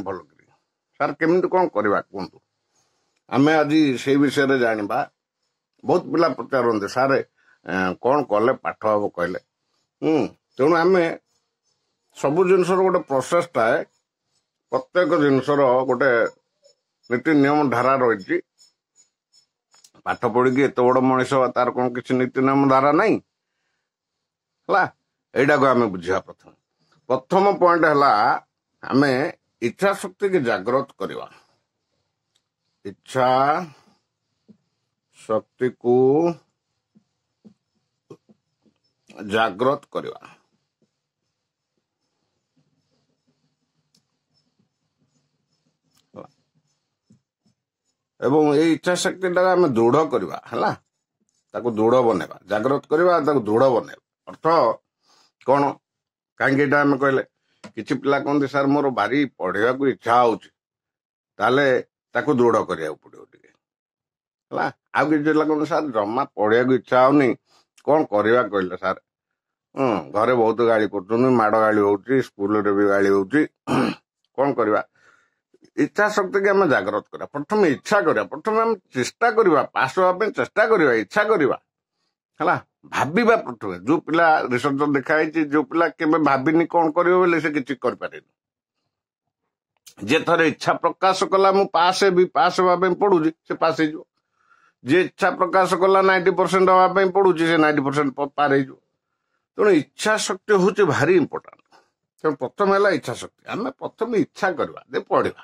ଭଲ କରି। ସାର୍ କେମିତି କ'ଣ କରିବା କୁହନ୍ତୁ? ଆମେ ଆଜି ସେଇ ବିଷୟରେ ଜାଣିବା। ବହୁତ ପିଲା ପଚାରନ୍ତି, ସାର୍ କ'ଣ କଲେ ପାଠ ହବ କହିଲେ। ତେଣୁ ଆମେ ସବୁ ଜିନିଷର ଗୋଟେ ପ୍ରୋସେସ୍ ଥାଏ, ପ୍ରତ୍ୟେକ ଜିନିଷର ଗୋଟେ ନୀତି ନିୟମ ଧାରା ରହିଛି। ପାଠ ପଢ଼ିକି ଏତେ ବଡ଼ ମଣିଷ, ତାର କ'ଣ କିଛି ନୀତି ନିୟମ ଧାରା ନାହିଁ? ହେଲା, ଏଇଟାକୁ ଆମେ ବୁଝିବା। ପ୍ରଥମ ପଏଣ୍ଟ ହେଲା ଆମେ ଇଚ୍ଛା ଶକ୍ତିକି ଜାଗ୍ରତ କରିବା। ଇଚ୍ଛା ଶକ୍ତିକୁ ଜାଗ୍ରତ କରିବା। ଏବଂ ଏଇ ଇଚ୍ଛା ଶକ୍ତିଟାକୁ ଆମେ ଦୃଢ଼ କରିବା, ହେଲା, ତାକୁ ଦୃଢ଼ ବନେଇବା। ଜାଗ୍ରତ କରିବା, ତାକୁ ଦୃଢ଼ ବନେଇବା ଅର୍ଥ କ'ଣ? କାହିଁକି ଏଇଟା ଆମେ କହିଲେ? କିଛି ପିଲା କହନ୍ତି, ସାର୍ ମୋର ଭାରି ପଢ଼ିବାକୁ ଇଚ୍ଛା ହଉଛି। ତାହେଲେ ତାକୁ ଦୃଢ଼ କରିବାକୁ ପଡ଼ିବ ଟିକେ, ହେଲା। ଆଉ କିଛି ପିଲା କହନ୍ତି, ସାର୍ ଜମା ପଢ଼ିବାକୁ ଇଚ୍ଛା ହଉନି, କ'ଣ କରିବା କହିଲେ ସାର୍? ହଁ, ଘରେ ବହୁତ ଗାଳି କରୁଛନ୍ତି, ମାଡ଼ ଗାଳି ହଉଛି, ସ୍କୁଲରେ ବି ଗାଳି ହଉଛି, କ'ଣ କରିବା? ଇଚ୍ଛା ଶକ୍ତିକି ଆମେ ଜାଗ୍ରତ କରିବା। ପ୍ରଥମେ ଇଚ୍ଛା କରିବା, ପ୍ରଥମେ ଆମେ ଚେଷ୍ଟା କରିବା, ପାସ୍ ହେବା ପାଇଁ ଚେଷ୍ଟା କରିବା, ଇଚ୍ଛା କରିବା, ହେଲା, ଭାବିବା ପ୍ରଥମେ। ଯୋଉ ପିଲା ରିସର୍ଚ୍ଚ ଦେଖା ହେଇଛି, ଯୋଉ ପିଲା କେବେ ଭାବିନି କ'ଣ କରିବ ବୋଲି, ସେ କିଛି କରିପାରେନି। ଯିଏ ଥରେ ଇଚ୍ଛା ପ୍ରକାଶ କଲା, ମୁଁ ପାସ୍ ହେବି, ପାସ୍ ହେବା ପାଇଁ ପଢୁଛି, ସେ ପାସ୍ ହେଇଯିବ। ଯିଏ ଇଚ୍ଛା ପ୍ରକାଶ କଲା 90% ହେବା ପାଇଁ ପଢୁଛି, ସେ 90% ପାର ହେଇଯିବ। ତେଣୁ ଇଚ୍ଛା ଶକ୍ତି ହଉଛି ଭାରି ଇମ୍ପୋର୍ଟାଣ୍ଟ। ତେଣୁ ପ୍ରଥମେ ହେଲା ଇଚ୍ଛା ଶକ୍ତି। ଆମେ ପ୍ରଥମେ ଇଚ୍ଛା କରିବା ଯେ ପଢିବା,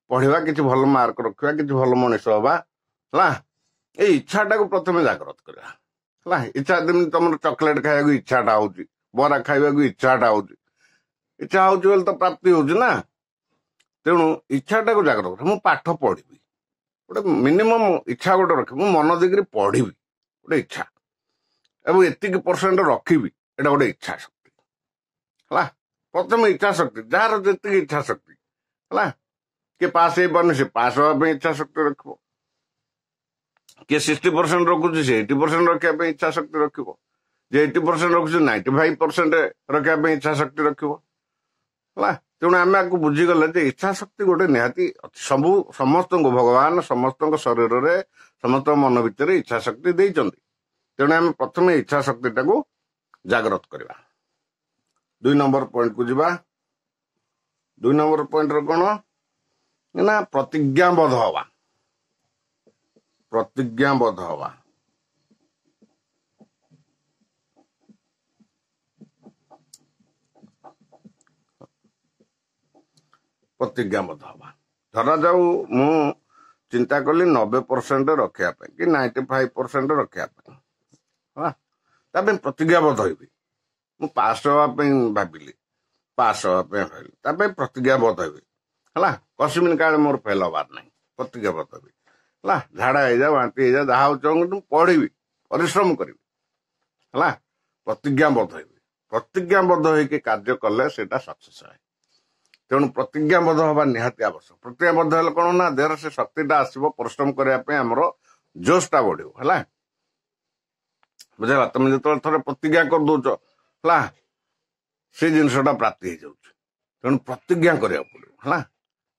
ପଢିବା, କିଛି ଭଲ ମାର୍କ ରଖିବା, କିଛି ଭଲ ମଣିଷ ହବା, ହେଲା। ଏଇ ଇଚ୍ଛାଟାକୁ ପ୍ରଥମେ ଜାଗ୍ରତ କରିବା, ହେଲା। ଇଚ୍ଛା, ଯେମିତି ତମର ଚକୋଲେଟ ଖାଇବାକୁ ଇଚ୍ଛାଟା ହଉଛି, ବରା ଖାଇବାକୁ ଇଚ୍ଛାଟା ହଉଛି, ଇଚ୍ଛା ହଉଛି ବୋଲି ତ ପ୍ରାପ୍ତି ହଉଛି ନା। ତେଣୁ ଇଚ୍ଛାଟାକୁ ଜାଗ୍ରତ କରିବା। ମୁଁ ପାଠ ପଢିବି, ଗୋଟେ ମିନିମମ୍ ଇଚ୍ଛା ଗୋଟେ ରଖିବି, ମୁଁ ମନ ଦେଇକିରି ପଢିବି, ଗୋଟେ ଇଚ୍ଛା, ଏବଂ ଏତିକି ପରସେଣ୍ଟ ରଖିବି, ଏଇଟା ଗୋଟେ ଇଚ୍ଛା ଶକ୍ତି, ହେଲା। ପ୍ରଥମେ ଇଚ୍ଛା ଶକ୍ତି, ଯାହାର ଯେତିକି ଇଚ୍ଛା ଶକ୍ତି, ହେଲା। କିଏ ପାସ୍ ହେଇପାରୁନି, ସେ ପାସ୍ ହେବା ପାଇଁ ଇଚ୍ଛା ଶକ୍ତି ରଖିବ। କିଏ 60% ରଖୁଛି, ସେ 80% ରଖିବା ପାଇଁ ଇଚ୍ଛା ଶକ୍ତି ରଖିବ। ଯେ 80% ରଖୁଛି, 95% ରଖିବା ପାଇଁ ଇଚ୍ଛା ଶକ୍ତି ରଖିବ, ହେଲା। ତେଣୁ ଆମେ ଆକୁ ବୁଝିଗଲେ ଯେ ଇଚ୍ଛା ଶକ୍ତି ଗୋଟେ ନିହାତି ସବୁ ସମସ୍ତଙ୍କୁ ଭଗବାନ ସମସ୍ତଙ୍କ ଶରୀରରେ, ସମସ୍ତଙ୍କ ମନ ଭିତରେ ଇଚ୍ଛା ଶକ୍ତି ଦେଇଛନ୍ତି। ତେଣୁ ଆମେ ପ୍ରଥମେ ଇଚ୍ଛା ଶକ୍ତିଟାକୁ ଜାଗ୍ରତ କରିବା। 2 ନମ୍ବର ପଏଣ୍ଟକୁ ଯିବା। 2 ନମ୍ବର ପଏଣ୍ଟର କ'ଣ ନା ପ୍ରତିଜ୍ଞାବଦ୍ଧ ହବା। ପ୍ରତିଜ୍ଞାବଦ୍ଧ ହବା। ପ୍ରତିଜ୍ଞାବଦ୍ଧ ହବା। ଧରାଯାଉ ମୁଁ ଚିନ୍ତା କଲି 90% ରଖିବା ପାଇଁ କି 95% ରଖିବା ପାଇଁ, ହେଲା, ତା ପାଇଁ ପ୍ରତିଜ୍ଞାବଦ୍ଧ ହେବି। ମୁଁ ପାସ୍ ହେବା ପାଇଁ ଭାବିଲି, ପାସ୍ ହେବା ପାଇଁ ଭାବିଲି, ତା ପାଇଁ ପ୍ରତିଜ୍ଞାବଦ୍ଧ ହେବି, ହେଲା। କସିମିନ କାଳେ ମୋର ଫେଲ୍ ହବାର ନାହିଁ, ପ୍ରତିଜ୍ଞାବଦ୍ଧ ହେବି, ହେଲା। ଝାଡ଼ା ହେଇଯାଉ, ବାନ୍ତି ହେଇଯାଉ, ଯାହା ହଉଛି କିନ୍ତୁ ମୁଁ ପଢ଼ିବି, ପରିଶ୍ରମ କରିବି, ହେଲା, ପ୍ରତିଜ୍ଞାବଦ୍ଧ ହେବି। ପ୍ରତିଜ୍ଞାବଦ୍ଧ ହେଇକି କାର୍ଯ୍ୟ କଲେ ସେଇଟା ସକ୍ସେସ୍ ହୁଏ। ତେଣୁ ପ୍ରତିଜ୍ଞାବଦ୍ଧ ହବା ନିହାତି ଆବଶ୍ୟକ। ପ୍ରତିଜ୍ଞାବଦ୍ଧ ହେଲେ କ'ଣ ନା ଦେହରେ ସେ ଶକ୍ତିଟା ଆସିବ, ପରିଶ୍ରମ କରିବା ପାଇଁ ଆମର ଜୋଶଟା ବଢିବ, ହେଲା। ବୁଝିଲା? ତମେ ଯେତେବେଳେ ଥରେ ପ୍ରତିଜ୍ଞା କରିଦଉଛ, ହେଲା, ସେ ଜିନିଷଟା ପ୍ରାପ୍ତି ହେଇଯାଉଛି। ତେଣୁ ପ୍ରତିଜ୍ଞା କରିବାକୁ ପଡିବ, ହେଲା,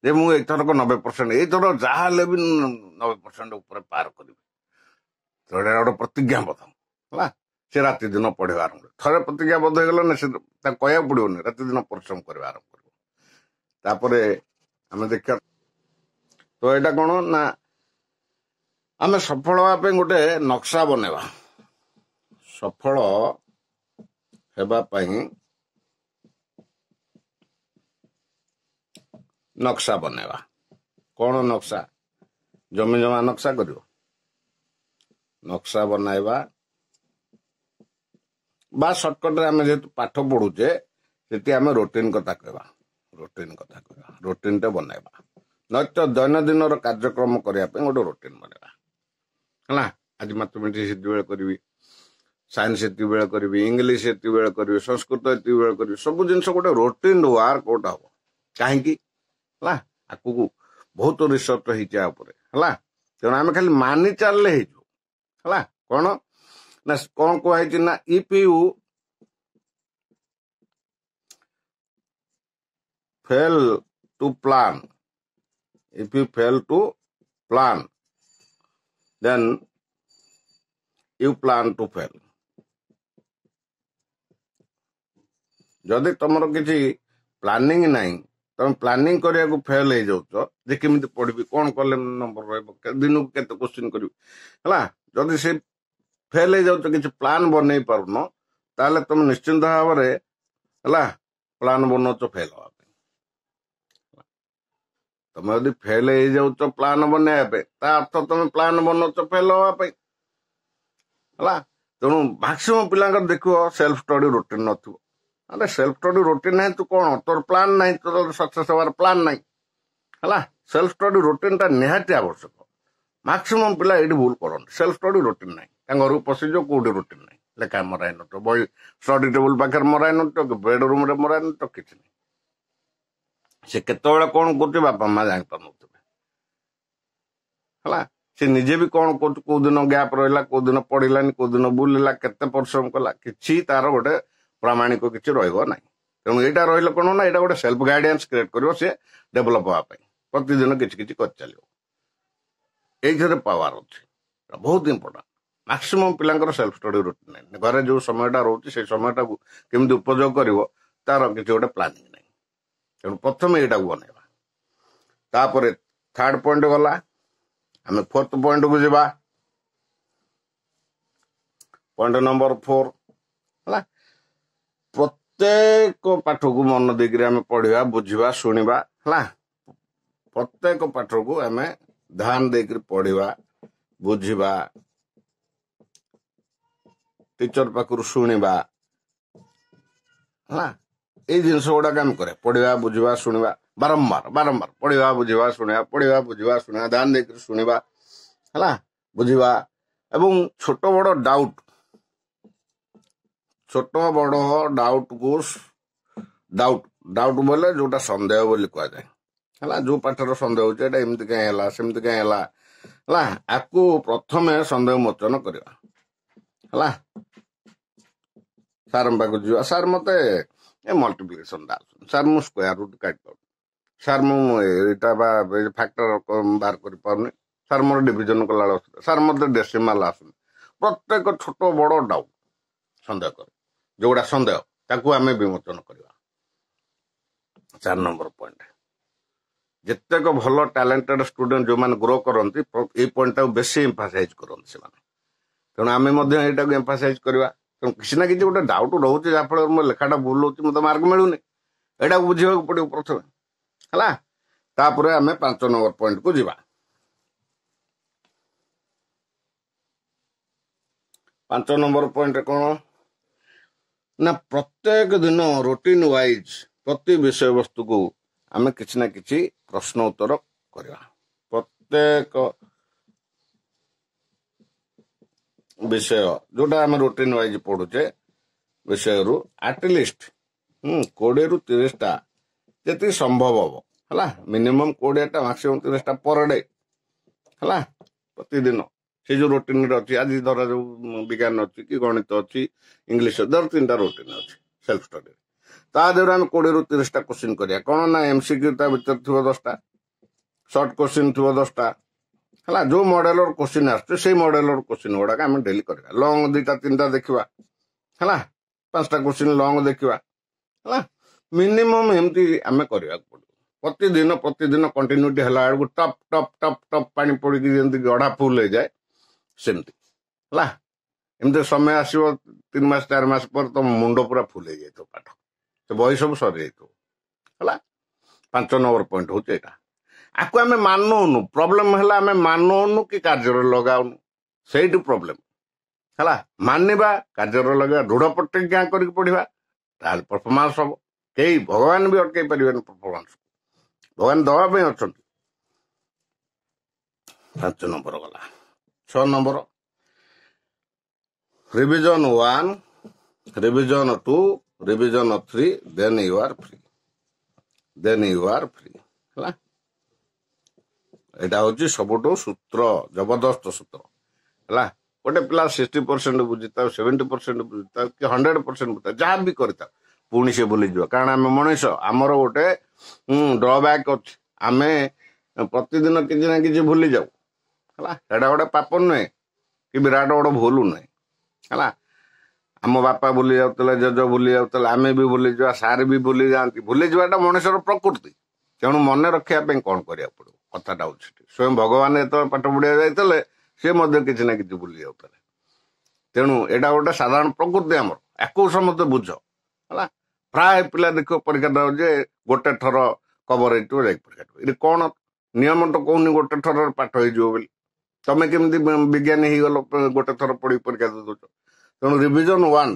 ଯେ ମୁଁ ଏଇଥରକ 90%, ଏଇଥର ଯାହା ହେଲେ ବି 90% ଉପରେ ପାର କରିବି। ତ ଏଇଟା ଗୋଟେ ପ୍ରତିଜ୍ଞାବଦ୍ଧ, ହେଲା। ସେ ରାତି ଦିନ ପଢିବା ଆରମ୍ଭ କରିବ। ଥରେ ପ୍ରତିଜ୍ଞାବଦ୍ଧ ହେଇଗଲା ନା, ସେ ତାକୁ କହିବାକୁ ପଡିବନି, ରାତି ଦିନ ପରିଶ୍ରମ କରିବା ଆରମ୍ଭ କରିବ। ତାପରେ ଆମେ ଦେଖିବା ତ ଏଇଟା କ'ଣ ନା ଆମେ ସଫଳ ହେବା ପାଇଁ ଗୋଟେ ନକ୍ସା ବନେଇବା। ସଫଳ ହେବା ପାଇଁ ନକ୍ସା ବନେଇବା। କ'ଣ ନକ୍ସା? ଜମି ଜମା ନକ୍ସା କରିବ? ନକ୍ସା ବନାଇବା ବା ସର୍ଟକଟରେ ଆମେ ଯେହେତୁ ପାଠ ପଢୁଛେ, ସେଠି ଆମେ ରୋଟିନ କଥା କହିବା, ରୋଟିନ କଥା କହିବା, ରୋଟିନଟେ ବନାଇବା। ନୈତ୍ୟ ଦୈନନ୍ଦିନର କାର୍ଯ୍ୟକ୍ରମ କରିବା ପାଇଁ ଗୋଟେ ରୋଟିନ ବନେଇବା, ହେଲା। ଆଜି ମ୍ୟାଥମେଟିକ୍ସ ଏତିକି ବେଳେ କରିବି, ସାଇନ୍ସ ଏତିକି ବେଳେ କରିବି, ଇଂଲିଶ ଏତିକି ବେଳେ କରିବି, ସଂସ୍କୃତ ଏତିକି ବେଳେ କରିବି, ସବୁ ଜିନିଷ ଗୋଟେ ରୋଟିନ ୱାର୍କ ଗୋଟେ ହବ। କାହିଁକି? ହେଲା, ଆକୁ ବହୁତ ରିସର୍ଚ୍ଚ ହେଇଛି ଆ ଉପରେ, ହେଲା। ତେଣୁ ଆମେ ଖାଲି ମାନି ଚାଲିଲେ ହେଇଯିବ, ହେଲା। କ'ଣ ନା କ'ଣ କୁହାହେଇଛି ନା if you fail to plan, if you fail to plan, then you plan to fail. ଯଦି ତମର କିଛି ପ୍ଲାନିଂ ନାହିଁ, ତମେ ପ୍ଲାନିଂ କରିବାକୁ ଫେଲ୍ ହେଇଯାଉଛ ଯେ କେମିତି ପଢିବି, କଣ କଲେ ନମ୍ବର ରହିବ, ଦିନକୁ କେତେ କୋଶ୍ଚିନ୍ କରିବି, ହେଲା। ଯଦି ସେ ଫେଲ୍ ହେଇଯାଉଛ, କିଛି ପ୍ଲାନ୍ ବନେଇ ପାରୁନ, ତାହେଲେ ତମେ ନିଶ୍ଚିନ୍ତ ଭାବରେ ହେଲା ପ୍ଲାନ୍ ବନଉଛ ଫେଲ୍ ହବା ପାଇଁ। ତମେ ଯଦି ଫେଲ୍ ହେଇଯାଉଛ ପ୍ଲାନ୍ ବନେଇବା ପାଇଁ, ତା ଅର୍ଥ ତମେ ପ୍ଲାନ୍ ବନଉଛ ଫେଲ୍ ହବା ପାଇଁ, ହେଲା। ତେଣୁ ମାକ୍ସିମମ୍ ପିଲାଙ୍କର ଦେଖିବ ସେଲ୍ଫ ଷ୍ଟଡି ରୁଟିନ୍ ନଥିବ। ଆରେ ସେଲ୍ଫ ଷ୍ଟଡି ରୁଟିନ୍ ନାହିଁ, ତୁ କଣ, ତୋର ପ୍ଲାନ୍ ନାହିଁ, ତୋର ସକ୍ସେସ୍ ହବାର ପ୍ଲାନ୍ ନାହିଁ, ହେଲା। ସେଲ୍ଫ ଷ୍ଟଡି ରୁଟିନ୍ଟା ନିହାତି ଆବଶ୍ୟକ। ମାକ୍ସିମମ୍ ପିଲା ଏଇଠି ଭୁଲ କରନ୍ତି, ସେଲ୍ଫ ଷ୍ଟଡି ରୁଟିନ୍ ନାହିଁ। ତାଙ୍କ ଘରକୁ ପଶିଯିବ, କୋଉଠି ରୁଟିନ୍ ନାହିଁ, ଲେଖା ମରା ହେଇନଥିବ, ବହି ଷ୍ଟଡି ଟେବୁଲ ପାଖରେ ମରା ହେଇନଥିବ, କି ବେଡ୍ ରୁମ୍ରେ ମରା ହେଇନଥିବ, କିଛି ନାହିଁ। ସେ କେତେବେଳେ କଣ କରୁଛି ବାପା ମା ଜାଣିପାରୁନଥିବେ, ହେଲା। ସେ ନିଜେ ବି କଣ କରୁଛି, କୋଉ ଦିନ ଗ୍ୟାପ୍ ରହିଲା, କୋଉ ଦିନ ପଢିଲାନି, କୋଉ ଦିନ ବୁଲିଲା, କେତେ ପରିଶ୍ରମ କଲା, କିଛି ତାର ଗୋଟେ ପ୍ରାମାଣିକ କିଛି ରହିବ ନାହିଁ। ତେଣୁ ଏଇଟା ରହିଲେ କଣ ନା ଏଇଟା ଗୋଟେ ସେଲ୍ଫ ଗାଇଡାନ୍ସ କ୍ରିଏଟ୍ କରିବ, ସେ ଡେଭଲପ ହେବା ପାଇଁ ପ୍ରତିଦିନ କିଛି କିଛି କରି ଚାଲିବ। ଏଇଥିରେ ପାୱାର ଅଛି, ବହୁତ ଇମ୍ପୋର୍ଟାଣ୍ଟ। ମାକ୍ସିମମ୍ ପିଲାଙ୍କର ସେଲ୍ଫ ଷ୍ଟଡି ରୁଟିନ୍ ନାହିଁ। ଘରେ ଯୋଉ ସମୟଟା ରହୁଛି ସେଇ ସମୟଟାକୁ କେମିତି ଉପଯୋଗ କରିବ ତାର କିଛି ଗୋଟେ ପ୍ଲାନିଂ ନାହିଁ। ତେଣୁ ପ୍ରଥମେ ଏଇଟାକୁ ବନେଇବା। ତାପରେ ଥାର୍ଡ ପଏଣ୍ଟ ଗଲା, ଆମେ ଫୋର୍ଥ ପଏଣ୍ଟକୁ ଯିବା। ପଏଣ୍ଟ ନମ୍ବର 4 ହେଲା ପ୍ରତ୍ୟେକ ପାଠକୁ ମନ ଦେଇକିରି ଆମେ ପଢିବା, ବୁଝିବା, ଶୁଣିବା, ହେଲା। ପ୍ରତ୍ୟେକ ପାଠକୁ ଆମେ ଧ୍ୟାନ ଦେଇକିରି ପଢିବା, ବୁଝିବା, ଟିଚର ପାଖରୁ ଶୁଣିବା, ହେଲା। ଏଇ ଜିନିଷ ଗୁଡାକ ଆମେ କରିବା, ପଢିବା, ବୁଝିବା, ଶୁଣିବା, ବାରମ୍ବାର ବାରମ୍ବାର ପଢିବା, ବୁଝିବା, ଶୁଣିବା, ପଢିବା, ବୁଝିବା, ଶୁଣିବା, ଧ୍ୟାନ ଦେଇକିରି ଶୁଣିବା, ହେଲା, ବୁଝିବା। ଏବଂ ଛୋଟ ବଡ ଡାଉଟ୍, ଛୋଟ ବଡ ଡାଉଟକୁ, ଡାଉଟ୍ ବୋଲେ ଯୋଉଟା ସନ୍ଦେହ ବୋଲି କୁହାଯାଏ, ହେଲା। ଯୋଉ ପାଠର ସନ୍ଦେହ ହଉଛି ଏଇଟା ଏମିତି କାହିଁ ହେଲା, ସେମିତି କାହିଁ ହେଲା, ହେଲା, ଆକୁ ପ୍ରଥମେ ସନ୍ଦେହ ମୋଚନ କରିବା, ହେଲା। ସାର୍ଙ୍କ ପାଖକୁ ଯିବା, ସାର୍ ମତେ ଏ ମଲ୍ଟିପ୍ଲିକେସନଟା ଆସୁନି, ସାର୍ ମୁଁ ସ୍କୋୟାର ରୁଟ୍ କାଟି ପାରୁନି, ସାର୍ ମୁଁ ଏଇଟା ବା ଫ୍ୟାକ୍ଟର ବାହାର କରିପାରୁନି, ସାର୍ ମୋର ଡିଭିଜନ କଲାବେଳେ ଅସୁବିଧା, ସାର୍ ମତେ ଡେସିମାଲ ଆସୁନି। ପ୍ରତ୍ୟେକ ଛୋଟ ବଡ ଡାଉଟ୍ ସନ୍ଦେହ କରେ, ଯୋଉଗୁଡ଼ା ସନ୍ଦେହ ତାକୁ ଆମେ ବିମୋଚନ କରିବା। 4 ନମ୍ବର ପଏଣ୍ଟ, ଯେତେକ ଭଲ ଟ୍ୟାଲେଣ୍ଟେଡ ଷ୍ଟୁଡେଣ୍ଟ ଯୋଉମାନେ ଗ୍ରୋ କରନ୍ତି ଏଇ ପଏଣ୍ଟଟାକୁ ବେଶୀ ଏମ୍ଫାସାଇଜ କରନ୍ତି ସେମାନେ। ତେଣୁ ଆମେ ମଧ୍ୟ ଏଇଟାକୁ ଏମ୍ଫାସାଇଜ କରିବା। ତେଣୁ କିଛି ନା କିଛି ଗୋଟେ ଡାଉଟ୍ ରହୁଛି ଯାହାଫଳରେ ମୋ ଲେଖାଟା ଭୁଲ ହଉଛି, ମୋତେ ମାର୍କ ମିଳୁନି, ଏଇଟାକୁ ବୁଝିବାକୁ ପଡିବ ପ୍ରଥମେ, ହେଲା। ତାପରେ ଆମେ 5 ନମ୍ବର ପଏଣ୍ଟକୁ ଯିବା। 5 ନମ୍ବର ପଏଣ୍ଟ କଣ ନା ପ୍ରତ୍ୟେକ ଦିନ ରୁଟିନ୍ ୱାଇଜ ପ୍ରତି ବିଷୟବସ୍ତୁକୁ ଆମେ କିଛି ନା କିଛି ପ୍ରଶ୍ନ ଉତ୍ତର କରିବା। ପ୍ରତ୍ୟେକ ବିଷୟ ଯୋଉଟା ଆମେ ରୁଟିନ୍ ୱାଇଜ ପଢୁଛେ ବିଷୟରୁ ଆଟଲିଷ୍ଟ 20ରୁ 30ଟା ଯେତିକି ସମ୍ଭବ ହବ, ହେଲା। ମିନିମମ୍ 20ଟା, ମାକ୍ସିମମ୍ 30ଟା ପର ଡେ, ହେଲା, ପ୍ରତିଦିନ। ସେ ଯୋଉ ରୁଟିନରେ ଅଛି, ଆଜି ଧର ଯୋଉ ବିଜ୍ଞାନ ଅଛି କି ଗଣିତ ଅଛି, ଇଂଲିଶ, ଧର 3ଟା ରୁଟିନ ଅଛି ସେଲ୍ଫ ଷ୍ଟଡି, ତା ଦେହରେ ଆମେ 20ରୁ 30ଟା କୋଶ୍ଚିନ୍ କରିବା। କଣ ନା ଏମସିକ୍ୟୁ ତା ଭିତରେ ଥିବ 10ଟା, ସର୍ଟ କୋଶ୍ଚିନ୍ ଥିବ 10ଟା, ହେଲା। ଯୋଉ ମଡେଲର କୋଶ୍ଚିନ୍ ଆସୁଛି ସେଇ ମଡେଲର କୋଶ୍ଚିନ୍ ଗୁଡାକ ଆମେ ଡେଲି କରିବା। ଲଙ୍ଗ 2ଟା 3ଟା ଦେଖିବା, ହେଲା, 5ଟା କୋଶ୍ଚିନ୍ ଲଙ୍ଗ ଦେଖିବା, ହେଲା। ମିନିମମ୍ ଏମିତି ଆମେ କରିବାକୁ ପଡିବ ପ୍ରତିଦିନ। ପ୍ରତିଦିନ କଣ୍ଟିନ୍ୟୁଟି ହେଲା ବେଳକୁ ଟପ୍ ଟପ୍ ଟପ୍ ଟପ୍ ପାଣି ପଡିକି ଯେମିତି ଗଢା ଫୁଲ ହେଇଯାଏ ସେମିତି, ହେଲା। ଏମିତି ସମୟ ଆସିବ 3 ମାସ 4 ମାସ ପରେ ତମ ମୁଣ୍ଡ ପୁରା ଫୁଲ ହେଇଯାଇଥିବ ପାଠ, ସେ ବହି ସବୁ ସରିଯାଇଥିବ, ହେଲା। 5 ନମ୍ବର ପଏଣ୍ଟ ହଉଛି ଏଇଟା। ଆକୁ ଆମେ ମାନଉନୁ, ପ୍ରୋବ୍ଲେମ ହେଲା ଆମେ ମାନଉନୁ କି କାର୍ଯ୍ୟରେ ଲଗାଉନୁ, ସେଇଠୁ ପ୍ରୋବ୍ଲେମ ହେଲା। ମାନିବା, କାର୍ଯ୍ୟରେ ଲଗେଇବା, ଦୃଢ ପ୍ରତିଜ୍ଞା କରିକି ପଢିବା, ତାହେଲେ ପରଫର୍ମାନ୍ସ ହବ। କେହି ଭଗବାନ ବି ଅଟକେଇ ପାରିବେନି ପରଫର୍ମାନ୍ସ, ଭଗବାନ ଦବା ପାଇଁ ଅଛନ୍ତି। 5 ନମ୍ବର ଗଲା। 6 number, revision 1, revision 2, revision 3, then you are free, then you are free, ହେଲା। ଏଇଟା ହଉଛି ସବୁଠୁ ସୂତ୍ର, ଜବରଦସ୍ତ ସୂତ୍ର, ହେଲା। ଗୋଟେ ପିଲା 60% ବୁଝିଥାଉ, 70% ବୁଝିଥାଉ କି 100% ବୁଝିଥାଉ, ଯାହା ବି କରିଥାଉ, ପୁଣି ସେ ଭୁଲିଯିବ। କାରଣ ଆମେ ମଣିଷ, ଆମର ଗୋଟେ ଡ୍ରବ୍ୟାକ୍ ଅଛି, ଆମେ ପ୍ରତିଦିନ କିଛି ନା କିଛି ଭୁଲି ଯାଉ, ହେଲା। ସେଇଟା ଗୋଟେ ପାପ ନୁହେଁ କି ବିରାଟ ବଡ଼ ଭୁଲ ନୁହେଁ, ହେଲା। ଆମ ବାପା ଭୁଲି ଯାଉଥିଲେ, ଜେଜ ଭୁଲି ଯାଉଥିଲେ, ଆମେ ବି ଭୁଲିଯିବା, ସାର୍ ବି ଭୁଲି ଯାଆନ୍ତି। ଭୁଲିଯିବାଟା ମଣିଷର ପ୍ରକୃତି। ତେଣୁ ମନେ ରଖିବା ପାଇଁ କ'ଣ କରିବାକୁ ପଡ଼ିବ, କଥାଟା ହେଉଛି ସ୍ୱୟଂ ଭଗବାନ ଯେତେବେଳେ ପାଠ ପଢ଼ିବାକୁ ଯାଇଥିଲେ ସେ ମଧ୍ୟ କିଛି ନା କିଛି ଭୁଲି ଯାଉଥିଲେ। ତେଣୁ ଏଇଟା ଗୋଟେ ସାଧାରଣ ପ୍ରକୃତି ଆମର, ୟାକୁ ସମସ୍ତେ ବୁଝ, ହେଲା। ପ୍ରାୟ ପିଲା ଦେଖିବ ପରୀକ୍ଷା ଦେବ ଯେ ଗୋଟେ ଥର କଭର ହେଇଥିବ ଯାଇକି ପରୀକ୍ଷା ଦେବ। ଏଠି କ'ଣ ନିୟମ ତ କହୁନି ଗୋଟେ ଥରରେ ପାଠ ହେଇଯିବ ବୋଲି, ତମେ କେମିତି ବିଜ୍ଞାନୀ ହେଇଗଲ ଗୋଟେ ଥର ପଢ଼ିକି ପରୀକ୍ଷା ଦେଇ ଦେଉଛ। ତେଣୁ ରିଭିଜନ 1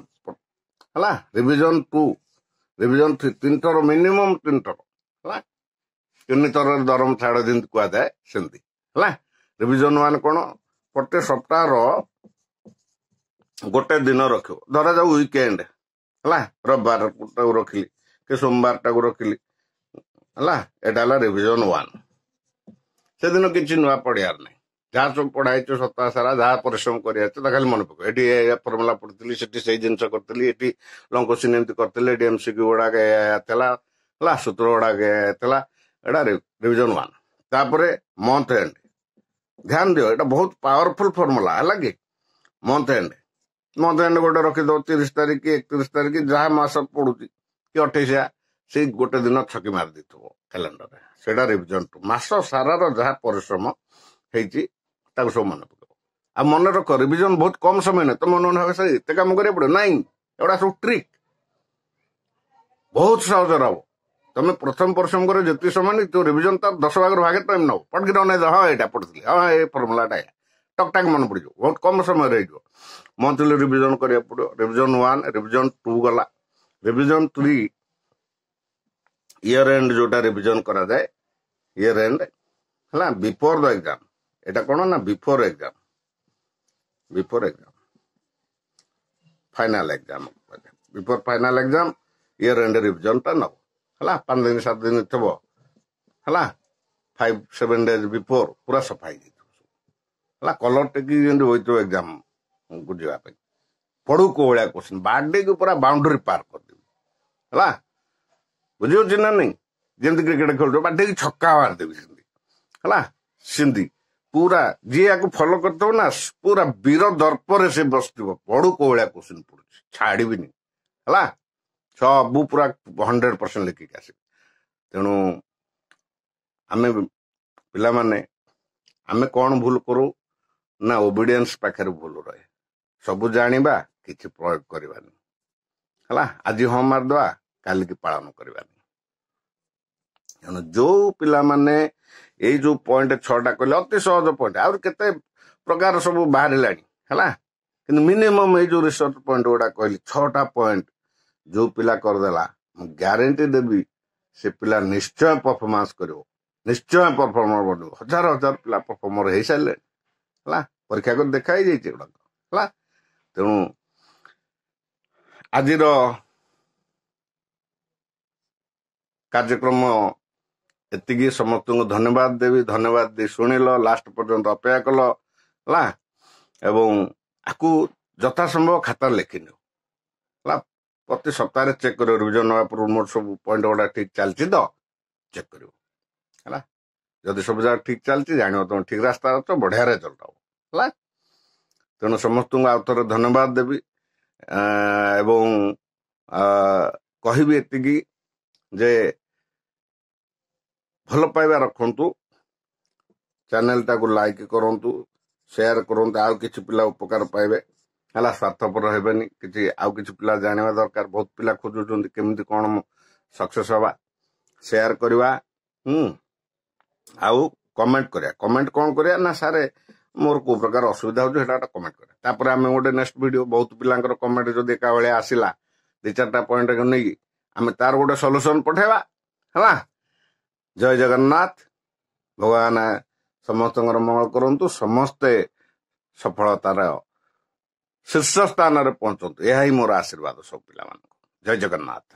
ହେଲା, ରିଭିଜନ 2, ରିଭିଜନ 3, 3 ଥର ମିନିମମ୍ 3 ଥର, ହେଲା। 3 ଥରରେ ଦରମ ଛାଡ଼ ଯେମିତି କୁହାଯାଏ ସେମିତି, ହେଲା। ରିଭିଜନ 1 କ'ଣ, ପ୍ରତି ସପ୍ତାହର ଗୋଟେ ଦିନ ରଖିବ, ଧରାଯାଉ ୱିକେଣ୍ଡ, ହେଲା, ରବିବାରଟାକୁ ରଖିଲି କି ସୋମବାରଟାକୁ ରଖିଲି, ହେଲା। ଏଇଟା ହେଲା ରିଭିଜନ 1। ସେଦିନ କିଛି ନୂଆ ପଢ଼ିବାର ନାହିଁ, ଯାହା ସବୁ ପଢ଼ା ହେଇଛି ସପ୍ତାହ ସାରା, ଯାହା ପରିଶ୍ରମ କରିବାର ଅଛି ତା ଖାଲି ମନେ ପକାଅ। ଏଠି ଏ ଫର୍ମୁଲା ପଢ଼ିଥିଲି, ସେଠି ସେଇ ଜିନିଷ କରିଥିଲି, ଏଠି ଲଙ୍ଗ କୋଶ୍ଚିନ୍ ଏମିତି କରିଥିଲି, ଏଠି MCQ ଗୁଡ଼ାକ ଏଇଆ ଥିଲା, ହେଲା, ସୂତ୍ର ଗୁଡ଼ାକ ଏଇଆ ଥିଲା। ଏଇଟା ରିଭିଜନ 1। ତାପରେ ମନ୍ଥ ଏଣ୍ଡ, ଧ୍ୟାନ ଦିଅ, ଏଇଟା ବହୁତ ପାୱାରଫୁଲ ଫର୍ମୁଲା, ହେଲା କି। ମନ୍ଥ ଏଣ୍ଡ ଗୋଟେ ରଖିଦବ, 30 ତାରିଖ କି 31 ତାରିଖ, ଯାହା ମାସ ପଡୁଛି କି 28, ସେଇ ଗୋଟେ ଦିନ ଛକି ମାରି ଦେଇଥିବ କ୍ୟାଲେଣ୍ଡରରେ। ସେଇଟା ରିଭିଜନ 2। ମାସ ସାରାର ଯାହା ପରିଶ୍ରମ ହେଇଛି ତାକୁ ସବୁ ମନେ ପକେଇବ। ଆଉ ମନେ ରଖ, ରିଭିଜନ ବହୁତ କମ ସମୟ ନୁହେଁ। ତମେ ମନେ ଭାବେ ସାର୍ ଏତେ କାମ କରିବାକୁ ପଡ଼ିବ ନାଇଁ, ଏଗୁଡ଼ା ସବୁ ଟ୍ରିକ୍, ବହୁତ ସହଜରେ ହବ। ତମେ ପ୍ରଥମ ପରିଶ୍ରମ କରିବ ଯେତିକି ସମୟ ନେଇ, ତୋ ରିଭିଜନ ତାର 10 ଭାଗରୁ ଭାଗେ ଟାଇମ୍ ନେବ। ପଟକି ଅନେଇ, ହଁ ଏଇଟା ପଢ଼ିଥିଲି, ହଁ ଏ ଫର୍ମୁଲାଟା ଏଇଆ, ଟକ୍ ଟାକ୍ ମନେ ପଡ଼ିଯିବ, ବହୁତ କମ ସମୟରେ ହେଇଯିବ। ମନ୍ଥଲି ରିଭିଜନ କରିବାକୁ ପଡ଼ିବ। ରିଭିଜନ 1, ରିଭିଜନ 2 ଗଲା। ରିଭିଜନ 3 ଇୟର ଏଣ୍ଡ ଯୋଉଟା ରିଭିଜନ କରାଯାଏ, ଇୟର ଏଣ୍ଡ ହେଲା ବିଫୋର ଦ ଏକ୍ଜାମ। ଏଇଟା କ'ଣ ନା before exam, before exam, final exam, before final exam year end ରିଭିଜନଟା ନେବ, ହେଲା। 5 ଦିନ 7 ଦିନ ଥିବ, ହେଲା, 5-7 ଡେଜ୍ ବିଫୋର ପୁରା ସଫା ହେଇଯାଇଥିବ ସବୁ, ହେଲା। କଲର ଟେକି ଯେମିତି ହୋଇଥିବ ଏକ୍ଜାମକୁ ଯିବା ପାଇଁ। ପଢୁ କୋଉ ଭଳିଆ କୋଶ୍ଚିନ୍, ବାଡେଇକି ପୁରା ବାଉଣ୍ଡରୀ ପାର କରିଦେବି, ହେଲା। ବୁଝିପାରୁଛି ନା ନାଇଁ? ଯେମିତି କ୍ରିକେଟ ଖେଳୁଛ ବାଡେଇକି ଛକା ମାରିଦେବି ସେମିତି, ହେଲା। ସେମିତି ପୁରା ଯିଏ ୟାକୁ ଫଲୋ କରିଥିବ ନା, ପୁରା ବୀର ଦର୍ପରେ ସେ ବସିଥିବ, ପଢୁ କୋଉ ଭଳିଆ କୋଶ୍ଚିନ୍ ପଡୁଛି, ଛାଡ଼ିବିନି, ହେଲା। ସବୁ ପୁରା 100% ଲେଖିକି ଆସିବି। ତେଣୁ ଆମେ ପିଲାମାନେ ଆମେ କ'ଣ ଭୁଲ କରୁ ନା, ଓବିଡିଏନ୍ସ ପାଖରେ ଭୁଲ ରହେ। ସବୁ ଜାଣିବା, କିଛି ପ୍ରୟୋଗ କରିବାନି, ହେଲା। ଆଜି ହଁ ମାରିଦେବା, କାଲିକି ପାଳନ କରିବାନି। ତେଣୁ ଯୋଉ ପିଲାମାନେ ଏଇ ଯୋଉ ପଏଣ୍ଟ 6ଟା କହିଲେ, ଅତି ସହଜ ପଏଣ୍ଟ, ଆହୁରି କେତେ ପ୍ରକାର ସବୁ ବାହାରିଲାଣି, ହେଲା। କିନ୍ତୁ ମିନିମମ୍ ଏଇ ଯୋଉ ରିସର୍ଚ୍ଚ ପଏଣ୍ଟ ଗୁଡ଼ା କହିଲି, 6ଟା ପଏଣ୍ଟ ଯୋଉ ପିଲା କରିଦେଲା, ମୁଁ ଗ୍ୟାରେଣ୍ଟି ଦେବି ସେ ପିଲା ନିଶ୍ଚୟ ପରଫର୍ମାନ୍ସ କରିବ, ନିଶ୍ଚୟ ପରଫର୍ମର ବନିବ। ହଜାର ହଜାର ପିଲା ପରଫର୍ମର ହେଇସାରିଲେଣି, ହେଲା। ପରୀକ୍ଷା କରି ଦେଖା ହେଇଯାଇଛି ଏଗୁଡ଼ାକ, ହେଲା। ତେଣୁ ଆଜିର କାର୍ଯ୍ୟକ୍ରମ ଏତିକି। ସମସ୍ତଙ୍କୁ ଧନ୍ୟବାଦ ଦେବି, ଧନ୍ୟବାଦ ଦେଇ ଶୁଣିଲ, ଲାଷ୍ଟ ପର୍ଯ୍ୟନ୍ତ ଅପେକ୍ଷା କଲ, ହେଲା। ଏବଂ ଆକୁ ଯଥାସମ୍ଭବ ଖାତାରେ ଲେଖିନିଅ, ହେଲା। ପ୍ରତି ସପ୍ତାହରେ ଚେକ୍ କରିବ, ରିଭିଜନ ନେବା ପୂର୍ବରୁ ମୋର ସବୁ ପଏଣ୍ଟ ଗୁଡ଼ା ଠିକ୍ ଚାଲିଛି ତ, ଚେକ୍ କରିବ, ହେଲା। ଯଦି ସବୁ ଜାଗା ଠିକ୍ ଚାଲିଛି, ଜାଣିବ ତମେ ଠିକ୍ ରାସ୍ତାରେ ଅଛ, ବଢ଼ିଆ ରେଜଲ୍ଟ ହବ, ହେଲା। ତେଣୁ ସମସ୍ତଙ୍କୁ ଆଉ ଥରେ ଧନ୍ୟବାଦ ଦେବି ଏବଂ କହିବି ଏତିକି ଯେ ଭଲ ପାଇବା ରଖନ୍ତୁ, ଚ୍ୟାନେଲଟାକୁ ଲାଇକ୍ କରନ୍ତୁ, ସେୟାର କରନ୍ତୁ, ଆଉ କିଛି ପିଲା ଉପକାର ପାଇବେ, ହେଲା। ସ୍ୱାର୍ଥପର ହେବେନି, କିଛି ଆଉ କିଛି ପିଲା ଜାଣିବା ଦରକାର। ବହୁତ ପିଲା ଖୋଜୁଛନ୍ତି କେମିତି କ'ଣ ସକ୍ସେସ୍ ହବା। ସେୟାର କରିବା, ଆଉ କମେଣ୍ଟ କରିବା। କମେଣ୍ଟ କ'ଣ କରିବା ନା, ସାର୍ ମୋର କୋଉ ପ୍ରକାର ଅସୁବିଧା ହେଉଛି, ସେଇଟା ଗୋଟେ କମେଣ୍ଟ କରିବା। ତାପରେ ଆମେ ଗୋଟେ ନେକ୍ସଟ ଭିଡ଼ିଓ, ବହୁତ ପିଲାଙ୍କର କମେଣ୍ଟ ଯଦି ଏକା ଭଳିଆ ଆସିଲା 2-4ଟା ପଏଣ୍ଟ ନେଇକି ଆମେ ତାର ଗୋଟେ ସଲ୍ୟୁସନ ପଠେଇବା, ହେଲା। ଜୟ ଜଗନ୍ନାଥ। ଭଗବାନ ସମସ୍ତଙ୍କର ମଙ୍ଗଳ କରନ୍ତୁ, ସମସ୍ତେ ସଫଳତାର ଶୀର୍ଷ ସ୍ଥାନରେ ପହଞ୍ଚନ୍ତୁ, ଏହା ହିଁ ମୋର ଆଶୀର୍ବାଦ ସବୁ ପିଲାମାନଙ୍କୁ। ଜୟ ଜଗନ୍ନାଥ।